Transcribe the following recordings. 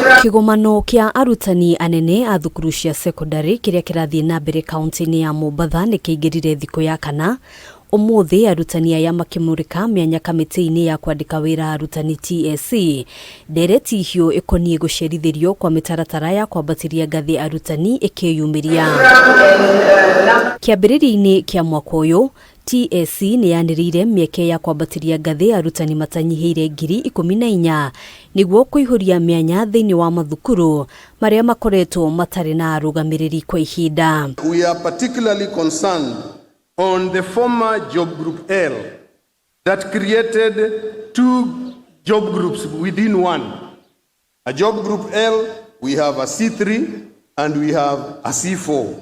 Kĩgomano kĩa arutani anene a thukuru cia secondary kĩrĩa kĩrathiĩ na mbere kaunti-inĩ ya Mombatha nĩ kĩingĩrire thikũ ya kana. Ũmũthĩ arutani aya makĩmũrĩka mĩanya kamĩtĩ-inĩ ya kwandĩka wĩra arutani TSC. Ndereti hiũ ĩkoniĩ gũcerithĩrio kwa mĩtaratara ya kwambatĩria ngathĩ arutani ĩkĩyumĩria. Kĩambĩrĩria-inĩ kĩa mwaka ũyũ, TSC nĩ yanĩrĩire mĩeke ya kwambatĩria ngathĩ arutani matanyihĩire 14,000 nĩguo kũihũria mĩanya thĩinĩ wa mathukuru marĩa makoretwo matarĩ na arũgamĩrĩri kwa ihinda. We are particularly concerned on the former job group L that created two job groups within one. A job group L, we have a C3 and we have a C4.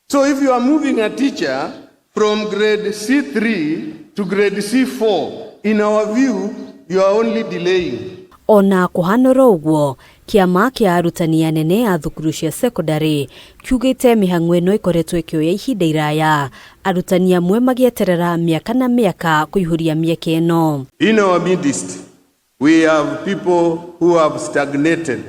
So if you are moving a teacher from grade C3 to grade C4, in our view, you are only delaying. Ona kũhana oro ũguo, kĩama kĩa arutani anene a thukuru cia secondary kiugĩte mĩhang'o ĩno ĩkoretwo ĩkĩoya ihinda iraya, arutani amwe magĩeterera mĩaka na mĩaka kũihũria mĩeke ĩno. In our midst, we have people who have stagnated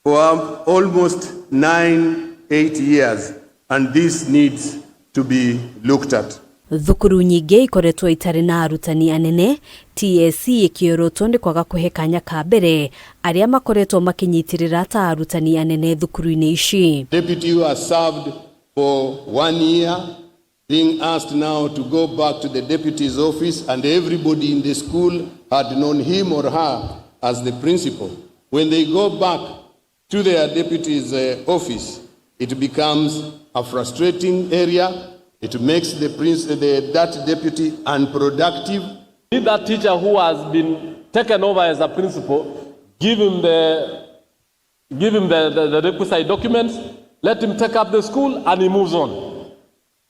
for almost 9, 8 years, and this needs to be looked at. Thukuru nyingĩ ikoretwo itarĩ na arutani anene, TSC ĩkĩorotwo nĩ kwaga kũhe kanya ka mbere arĩa makoretwo makĩnyitĩrĩra ta arutani anene thukuru-inĩ ici. Deputy who has served for one year being asked now to go back to the deputy's office, and everybody in the school had known him or her as the principal. When they go back to their deputy's office, it becomes a frustrating area. It makes that deputy unproductive. Need that teacher who has been taken over as a principal, give him the requisite documents, let him take up the school, and he moves on.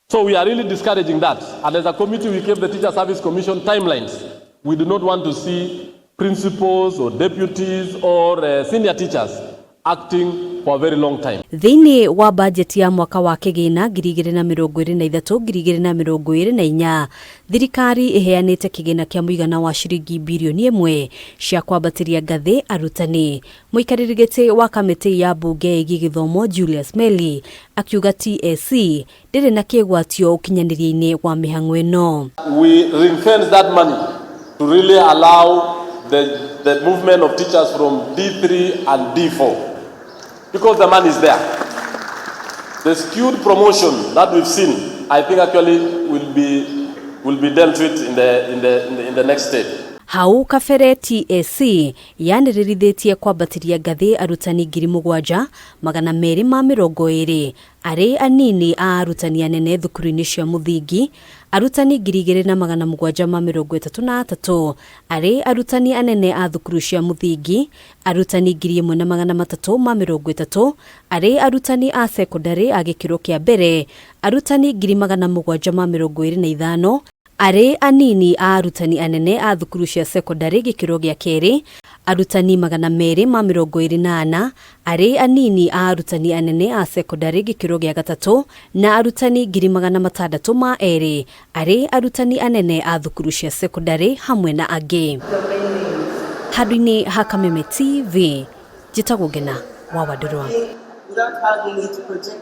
So we are really discouraging that. And as a committee, we gave the Teacher Service Commission timelines. We do not want to see principals or deputies or senior teachers acting for a very long time. Thĩinĩ wa bajeti ya mwaka wa kĩgĩna 2023 2024, thirikari ĩheanĩte kĩgĩna kĩa mũigana wa ciringi birioni 1 cia kwambatĩria ngathĩ arutani. Mũikarĩri gĩtĩ wa kamĩtĩ ya mbunge ĩgiĩ gĩthomo Julius Meli akiuga TSC ndĩrĩ na kĩgwatio ũkinyanĩria-inĩ wa mĩhang'o ĩno. We ring-fence that money to really allow the movement of teachers from D3 and D4 because the money is there. The skewed promotion that we've seen, I think, actually will be dealt with in the next stage. Hau kabere TSC yanĩrĩrithĩtie kwambatĩria ngathĩ arutani 7,220 arĩ anini a arutani anene thukuru-inĩ cia mũthingi, arutani 2,733 arĩ arutani anene a thukuru cia mũthingi, arutani 1,330 arĩ arutani a sekondarĩ a gĩkĩro kĩa mbere, arutani 725,000 arĩ anini a arutani anene a thukuru cia sekondarĩ gĩkĩro gĩa kerĩ, arutani 224 arĩ anini a arutani anene a sekondarĩ gĩkĩro gĩa gatatũ, na arutani 602,000 arĩ arutani anene a thukuru cia sekondarĩ hamwe na angĩ. Handũ-inĩ ha Kameme TV, njĩtagwo Ngena wa Wandũrwa. Without having it projected.